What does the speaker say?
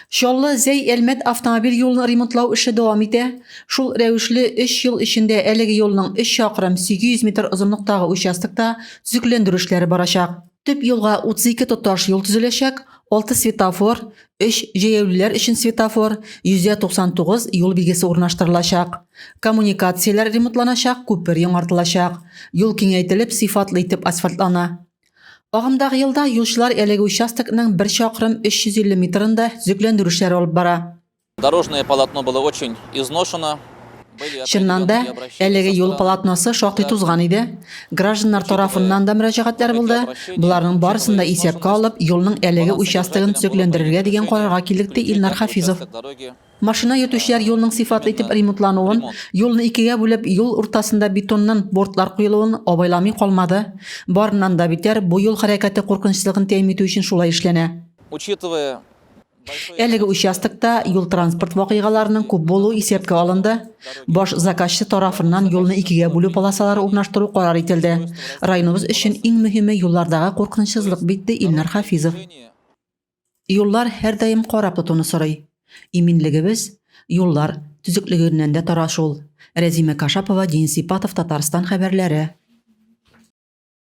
Чаллы, Зәй, Әлмәт автомобиль юлын ремонтлау эше дәвам итә. Шул рәвешле өч ел эчендә әлеге юлның 3 чакрым 800 метр озынлыктагы участокта төзекләндерү эшләре барачак. Төп юлга 32 тоташ юл төзеләчәк, 6 светофор, 3 җәяүлеләр өчен светофор, 199 юл билгесе урнаштырылачак. Коммуникацияләр ремонтланачак, күпер яңартылачак. Юл киңәйтелеп, сыйфатлы итеп асфальтлана. Агымдагы елда юлчылар әлеге участокның бер чакрым 350 метрында төзекләндерү эшләре алып бара. Дорожное полотно было очень изношено. Чыннан да, әлеге юл полотносы шактый тузган иде. Гражданнар тарафыннан да мөрәҗәгатьләр булды. Боларның барысын да исәпкә алып, юлның әлеге участогын төзекләндерергә дигән карарга килдек, ди Илнар Хафизов. Машина йөртүчеләр юлның сыйфатлы итеп ремонтлануын, юлны икегә бүлеп, юл уртасында бетоннан бортлар куелуын абайламый калмады. Барыннан да битәр, бу юл хәрәкәте куркынычсызлыгын тәэмин итү өчен шулай эшләнә. Учитывая Әлеге участокта юл-транспорт вакыйгаларының күп булуы исәпкә алынды. Баш заказчы тарафыннан юлны икегә бүлү полосалары урнаштыру карар ителде. Районыбыз өчен иң мөһиме юллардагы куркынычсызлык бит, ди Илнар Хафизов. Юллар һәрдаим карап тотуны сорый. Иминлегебез юллар төзеклегеннән дә тора шул. Рәзимә Кашапова, Денис Ипатов, Татарстан хәбәрләре.